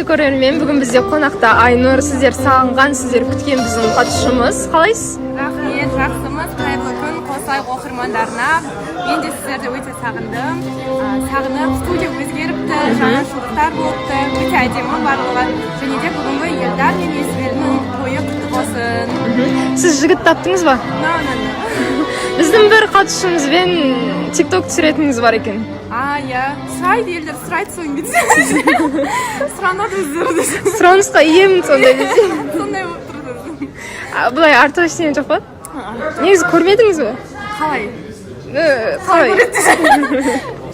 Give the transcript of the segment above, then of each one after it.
Көрермен, бүгін бізде қонақта Айнұр. Сіздер сағынған, сіздер күткен біздің қатысушымыз. Қалайсыз? Рахмет, жақсымыз. Қайырлы күн, Қосылайық оқырмандарына. Мен де сіздерді өте сағындым. Сағынып, студия өзгеріпті, жаңашылдықтар болыпты, өте әдемі барлығы. Және де бүгінгі Елдар мен Несібелінің тойы құтты болсын. Сіз жігіт таптыңыз ба? No, no, no. Біздің бір қатысушымызбен ТикТок түсіретініңіз бар екен. А, иә, сұрайды, елдер сұрайды, соны кетсе сұранады өздері де. Сұранысқа иемін сондай десе. Сондай болып тұр өзі. А, былай артық ештеңе жоқ па негізі? Көрмедіңіз бе? Қалай? Қалай?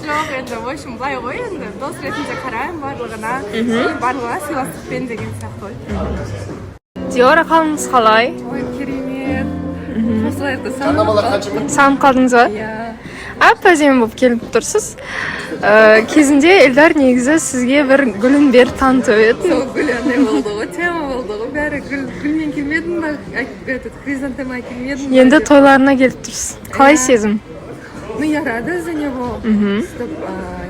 Жоқ, енді, в общем, былай ғой, енді дос ретінде қараймын барлығына и барлығына сыйластықпен деген сияқты ғой. Диора, қалыңыз қалай? Ой, керемет! Қосылайықты сағынып. Сағынып қалдыңыз ба? Иә. Әп әдемі болып келіп тұрсыз. Кезінде Эльдар негізі сізге бір гүлін беріп танытып еді. Сол гүл андай болды ғой, тема болды ғой, бәрі гүл гүлмен келмедің ба, этот, хризантема әкелмедің ба Енді деп. тойларына келіп тұрсыз, қалай сезім? Ну, я рада за него. Сөйтіп,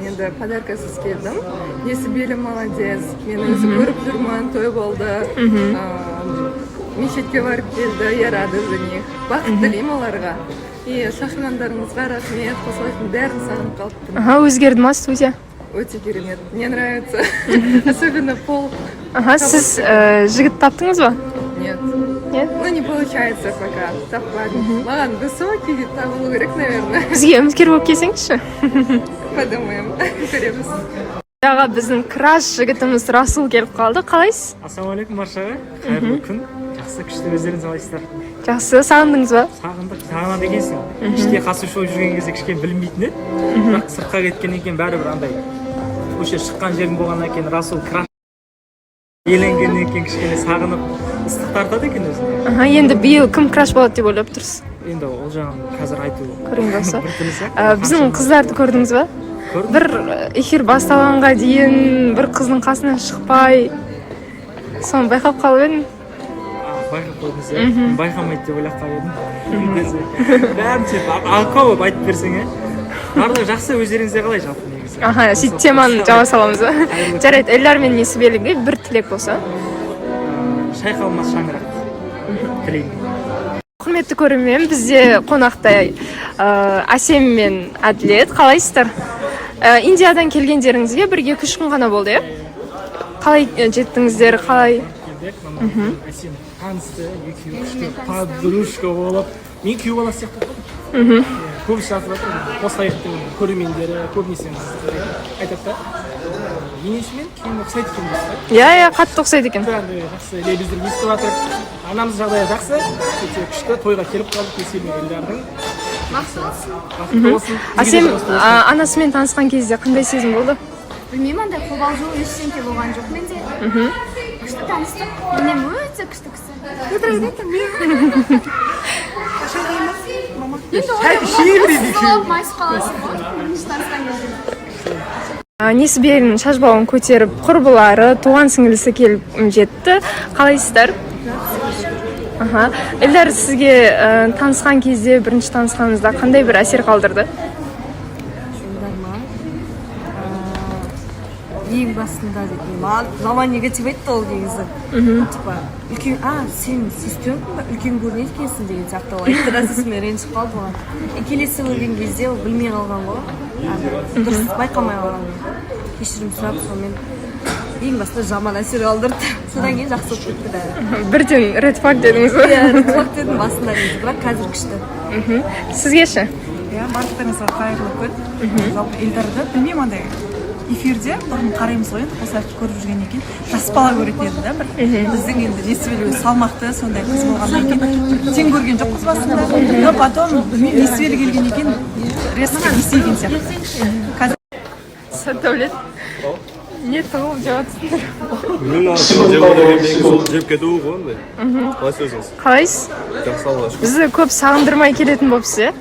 енді подаркасыз келдім. Несібелі молодец, мен өзі көріп жүрмін, той болды. Мешітке барып келді, я рада за них. Бақыт тілеймін оларға. И шақырғандарыңызға рахмет, Қосылайықтың бәрін сағынып қалыппын. Аха, өзгерді ма студия? Өте керемет, мне нравится, особенно пол. Аха, сіз жігіт таптыңыз ба? Нет. Нет? Ну, не получается пока, таппадым. Маған высокий табылу керек, наверное. Бізге үміткер болып келсеңізші. Подумаем, көреміз. Аға, біздің краш жігітіміз Расул келіп қалды. Қалайсыз? Ассалаумағалейкум баршаға, қайырлы күн! Жақсы, күшті, өздеріңіз қалайсыздар? Жақсы. Сағындыңыз ба? Сағындық, сағынады екенсің. Іште қатысушы болып жүрген кезде кішкене білінбейтін еді, бірақ сыртқа кеткеннен кейін бәрібір андай осы шыққан жерің болғаннан кейін, Расул краш иеленгеннен кейін кішкене сағынып, ыстық тартады екен өзіне. Аха, енді биыл кім краш болады деп ойлап тұрсыз? Енді ол жағын қазір айту Көрген болса. біртүрлі сияқты. Біздің қыздарды көрдіңіз ба? Көрдім. Бір эфир басталғанға дейін бір қыздың қасынан шықпай, соны байқап қалып едім. А, байқап қойдыңыз, иә? Байқамайды деп ойлап қалып едім. Бәрін сөйтіп алқау болып айтып берсең, иә. Барлығы жақсы, өздеріңізде қалай жалпы негізі? Аха, сөйтіп теманы жаба саламыз ба? Жарайды. Эльдар мен Несібеліге бір тілек болса? Шайқалмас шаңырақ тілеймін. Құрметті көрермен, бізде қонақта Әсем мен Әділет. Қалайсыздар? Индиядан келгендеріңізге бір 2-3 күн ғана болды, иә? Қалай жеттіңіздер, қалай? Келдік, мына Әсем танысты, екеуі күшті подружка болып, мен күйеу бала сияқты болып қалдым. Иә, көбісі жазып жатыр, Қосылайықтың көрермендері көбінесе айтады да, енесі мен күйеуіне ұқсайды екен дейді да. Иә, қатты ұқсайды екен. Андай жақсы лебіздер естіп жатыр. Анамыз жағдайы жақсы, өте күшті. Тойға келіп қалдық Несібел мен Елдардың. Бақытты болсын. Әсем Бізге де болсын. Анасымен танысқан кезде қандай сезім болды? Білмеймін, андай қобалжу, ештеңке болған жоқ менде. Күшті таныстық, енем өте күшті кісі. Енді олай майысып қаласың ғой бірінші танысқан кезде. Несібелінің шашбауын көтеріп құрбылары, туған сіңілісі келіп жетті. Қалайсыздар? Аха, Эльдар сізге танысқан кезде, бірінші танысқаныңызда қандай бір әсер қалдырды? Эльдар ма? Ең басында дейтін маған жаман негатив айтты ол негізі, типа үлкен, а сен сестренкаң ба, үлкен көрінеді екенсің деген сияқты ол айтты да, сосын мен ренжіп қалдым оған. И келесі көрген кезде ол білмей қалған ғой, ана, дұрыс байқамай қалған, кешірім сұрап, сонымен ең басында жаман әсер қалдырды, содан кейін жақсы болып кетті бәрі. Бірден red flag дедіңіз ба? Иә, red flag дедім басында негізі, бірақ қазір күшті. Сізге ше? Иә, барлықтарыңызға қайырлы күн! Жалпы Эльдарды білмеймін, андай эфирде бұрын қараймыз ғой енді, Қосылайықты көріп жүргеннен кейін жас бала көретін едім да. Бір біздің енді Несібелі өзі салмақты сондай қыз болғаннан кейін бір тең көрген жоқпыз басында. Но потом, білмеймін, Несібелі келгеннен кейін резко есейген сияқты қазір. Сәтдәулет, не тығылып жеп жатсыңдар? Білмеймін, жеп отырған, сол жеп кету ғой андай. Қалайсыз өзіңіз? Қалайсыз? Жақсы, Аллаға шүкір. Бізді көп сағындырмай келетін болыпсыз, иә?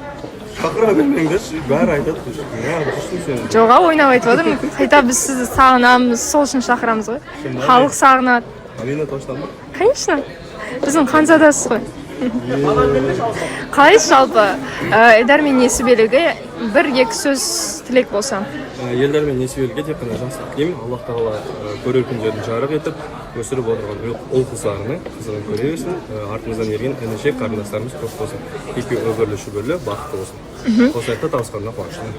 Шақыра бермеңдерші, бәрі айтады, неғып жүрсің сен? Жоға, ойнап айтып жатырмын. Қайта біз сізді сағынамыз, сол үшін шақырамыз ғой. Халық сағынады. Алина, точно ма? Конечно, біздің ханзадасыз ғой. Қалайсыз жалпы? Эльдар мен Несібеліге бір екі сөз, тілек болса? Елдар мен Несібелге тек қана жақсылық тілеймін. Аллах тағала көрер күндерін жарық етіп, өсіріп отырған ұл қыздарының қызығын көре берсін. Артымыздан ерген інішек қарындастарымыз көп болсын. Екеуі үбірлі шүбірлі бақытты болсын. Қосаяқта табысқанына қуаныштымын.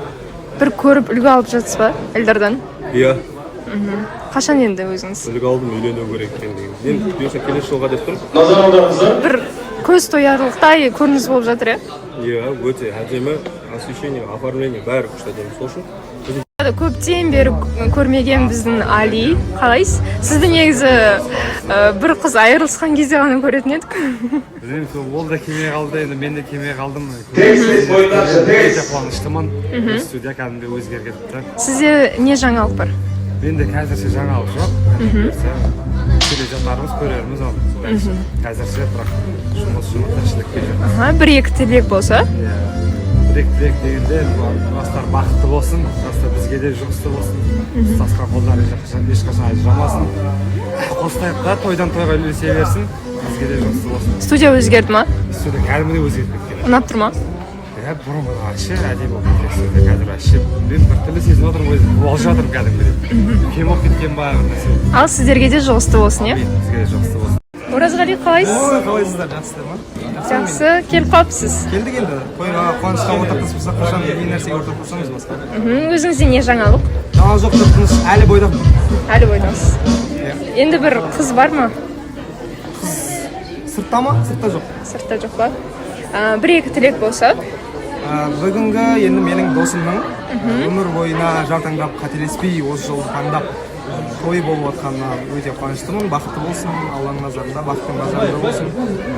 Бір көріп, үлгі алып жатсыз ба Эльдардан? Иә. Қашан енді өзіңіз? Үлгі алдым, үйлену керек екен деген. Мен бұйырса келесі жылға деп тұрмын. Бір көз тоярлықтай көрініс болып жатыр, иә? Иә, өте әдемі освещение, оформление, бәрі күшті, әдемі. Сол үшін біздің Көптен бері көрмеген біздің Али, қалайсыз? Сізді негізі бір қыз айырылысқан кезде ғана көретін едік. Білмеймін, сол ол да келмей қалды, енді мен де келмей қалдым. Өте қуаныштымын. Студия кәдімгідей өзгеріп кетіпті. Сізде не жаңалық бар? Менде қазірше жаңалық жоқ. Бұйырса, келе жатармыз, көрерміз оны. Қазірше бірақ жұмыс, жұмыс, тіршілікпен жүр. Аха, бір екі тілек болса? Иә, бір екі тілек дегенде, жастар бақытты болсын, жастар бізге де жұғысты болсын, ұстасқан қолдары ешқашан ажырамасын, қослайк та тойдан тойға үйлесе берсін, бізге де жұғысты болсын. Студия өзгерді ма? Студия кәдімгідей өзгеріп кеткен. Ұнап тұр ма? Иә, бұрын вообще әдемі болып кеткен студия, қазір вообще мен біртүрлі сезініп отырмын өзім, қобалжып жатырмын кәдімгідей, үлкен болып кеткен ба, бір нәрсе. Ал сіздерге де жұғысты болсын, иә. Әмин, бізге де жұғысты болсын. Оразғали, қалайсыз? Ой, қалайсыздар, жақсысыздар ма? Жақсы, келіп қалыпсыз. Келдік енді, тойға, қуанышқа ортақтаспасақ, қашан, не нәрсеге ортақтасамыз басқа? Өзіңізде не жаңалық? Жаңалық жоқ, тып тыныш, әлі бойдақпын. Әлі бойдақсыз. Енді бір қыз бар ма? Сыртта ма? Сыртта жоқ. Сыртта жоқ па? Бір екі тілек болса? Бүгінгі енді менің досымның өмір бойына жар таңдап, қателеспей, осы жолды таңдап, той болып жатқанына өте қуаныштымын. Бақытты болсын, Алланың назарында, бақыттың базарында болсын.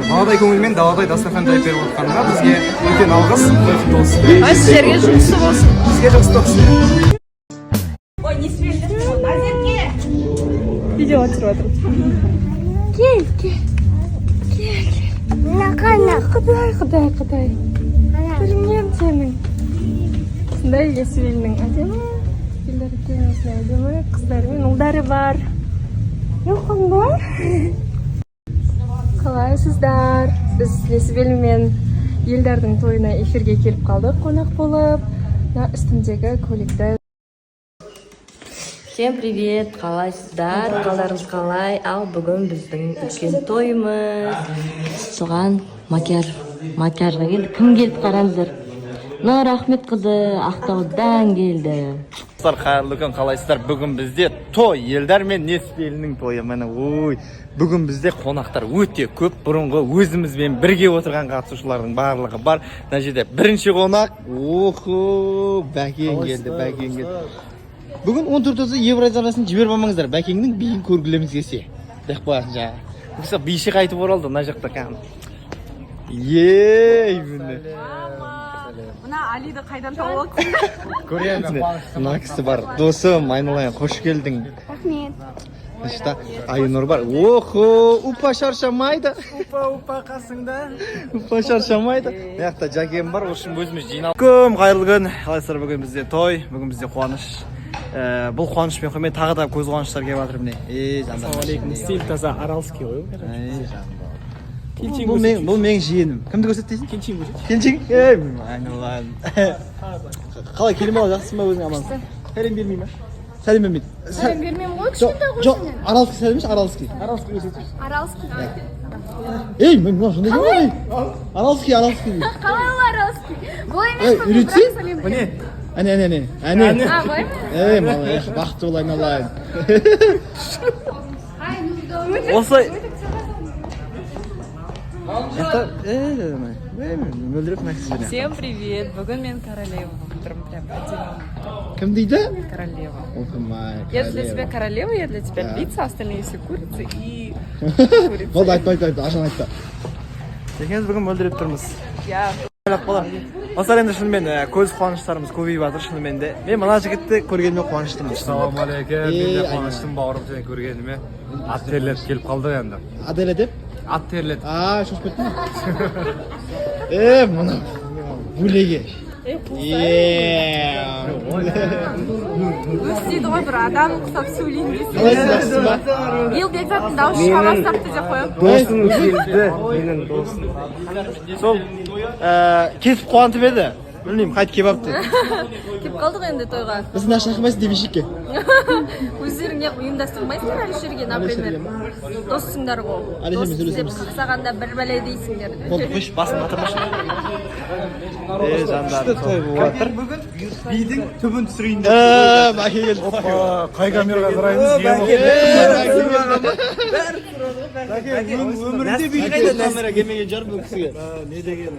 Баладай көңілмен даладай дастархан жайып беріп отқанына бізге үлкен алғыс. Той құтты болсын. А сіздерге жұғысты болсын. Бізге жұғысты болсын. Ой, не Азерке. Видео түсіріп жатырмын. Кел, кел, кел, кел. Құдай, құдай, құдай, түріңнен сенің. Осындай Несібелінің әдемі, Елдар екеуінің осындай әдемі қыздары мен ұлдары бар. Ұйқың ба? Қалайсыздар? Біз Несібелі мен Елдардың тойына эфирге келіп қалдық қонақ болып. Мына үстімдегі көйлекті Всем привет, қалайсыздар? Қалдарыңыз қалай? Ал бүгін біздің үлкен тойымыз. Соған макияжға келді. Кім келді, қараңыздар. Нұр Ахмет қызы Ақтаудан келді. Достар, қайырлы күн, қалайсыздар? Бүгін бізде той, Елдар мен Несібелінің тойы. Міне, ой, бүгін бізде қонақтар өте көп. Бұрынғы өзімізбен бірге отырған қатысушылардың барлығы бар. Мына жерде бірінші қонақ, охо, Бәкең келді, Бәкең келді. Бүгін 14 Евразия арнасын жіберіп алмаңыздар. Бәкеңнің биін көргілеріңіз келсе деп қоясың жаңағы. Бұл биші қайтып оралды мына жақта кәдімгі. Ей, міне. Мына Алиді қайдан тауып алдың? Мына кісі бар. Досым, айналайын, қош келдің. Рахмет. Мына Айнұр бар. Охо, упа шаршамайды. Упа, упа қасыңда. Упа шаршамайды. Мына жақта Жәкем бар, в общем, өзіміз жиналып. Күн қайырлы күн, қалайсыздар? Бүгін бізде той, бүгін бізде қуаныш. Бұл қуанышпен қоймай, тағы да көз қуаныштар келіп жатыр, міне. Ей, жандар. Ассалаумағалейкум, стиль таза, аралский ғой. Ей, жаным. Келіншегін Бұл менің жиенім. Кімді көрсет дейсің? Келіншегін көрсетші. Келіншегің? Ей, айналайын. Қалай, келін бала, жақсысың ба өзің, амансың? Сәлем бермей ма? Сәлем бермейді. Сәлем бермеймін ғой, Жоқ, кішкентай ғой жоқ, сенен. Аралский сәлем берші, аралский. Аралский көрсетші. Аралский. Ей, мен мынау сондай ғой. Аралский, аралский дейді. Қалай ол аралский? Былай Ей, емес па? Мен үйретсең? бірақ сәлем беремін. Әне, әне, әне. Әне. А, былай ма? Ей, малай, бақытты бол, айналайын. Осылай. Это, мөлдіреп мына кісі. Всем привет! Бүгін мен королева болып тұрмын, прям әдемі. Кім дейді? Королева. Оқымай. Я для тебя королева, я для тебя львица, остальные все курицы и Болды, айтпа, айтпа, айтпа, ашан айтпа. Екеуміз бүгін мөлдіреп тұрмыз. Я. Ойлап қалар. Достар, енді шынымен көз қуаныштарымыз көбейіп жатыр шынымен де. Мен мына жігітті көргеніме қуаныштымын. Ассалаумағалейкум, мен де Ей, қуаныштымын бауырым, сені көргеніме. Ат терлетіп келіп қалдық енді. Аделя деп? Ат терлетіп. А, шошып кеттің ба? Е, мына бөлеге. Е. Өз дейді ғой, бір адам ұқсап сөйлейін десе. Қалайсың, жақсысың ба? Биыл Бекзаттың дауысы шыға бастапты деп қоямын. Досым келді, менің досым. Сол кетіп қуантып еді. Білмеймін, қайтып келіп алыпты. Келіп қалдық енді тойға. Бізді мына шақырмайсың демешекке. Өздерің неғып ұйымдастырмайсыңдар Әлішерге, например? Доссыңдар ғой. Әлішермен Дос деп сөйлесеміз. Қақсағанда бір бәле дейсіңдер. Болды, қойшы, басын қатырмашы. Е, жандарым. Той болып жатыр. Бүгін бидің түбін түсірейін деп. Бәке келді. Қай камераға қараймыз? Бәке, өмірінде бүйтіп камера келмеген шығар бұл кісіге. Не деген?